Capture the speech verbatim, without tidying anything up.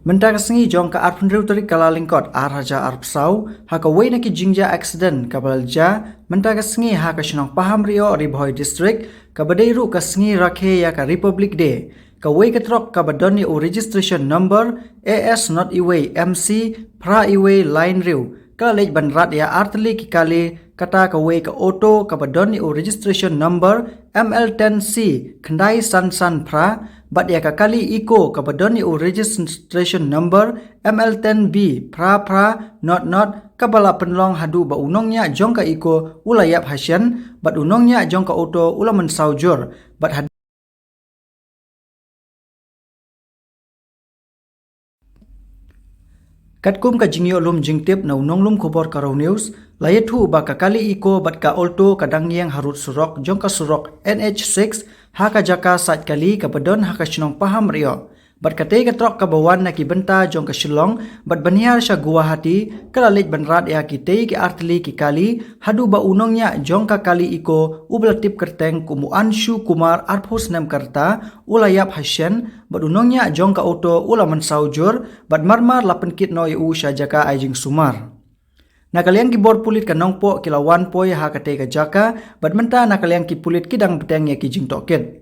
Mynta ka sngi jong ka arphew hynriew tarik Kyllalyngkot ar hajar arphew saw, ha kawei na ki jingjia accident kaba la jia mynta ka sngi ha ka shnong Pahamrioh, Ri Bhoi District, kaba dei ruh ka sngi rakhe ïa ka Republic Day, kawei ka trok kaba don ïa u registration number A S not iwei M C phra iwei lain hynriew ka la leit ban rat ïa artylli ki kali, kata kawei ka auto kaba don ïa u registration number M L ten C khyndai san san phra, bad ïa ka kali Eeco kaba don ïa u registration number M L ten B phra phra not not, kaba la pynlong haduh ba u nongñiah jong ka Eeco u la ïap ha shen, bad u nongñiah jong ka auto u la mynsaw jur, bad had- Katkum ka jingïoh lum jingtip na u nonglum khubor Karo News, la ïathuh ba ka kali Eeco bad ka Alto ka dang ïeng harud surok jong ka surok N H six, ha ka jaka sait kali kaba don ha ka shnong Pahamrioh. Bad katei ka trok kaba wan na ki bynta jong ka Shillong bad ban hiar sha Guwahati, ka la leit ban rat ïa kitei ki artylli ki kali, haduh ba u nongñiah jong ka kali Eeco uba la tip kyrteng kum u Anshu Kumar, arphew snem ka rta, u la ïap ha shen, bad u nongñiah jong ka auto u la mynsaw jur, bad marmar la pynkit noh ïa u sha jaka ai jingsumar. Na ka liang ki bor pulit ka Nongpoh ki la wan poi ha katei ka jaka, bad mynta na ka liang ki pulit ki dang bteng ïa ki jingtohkit.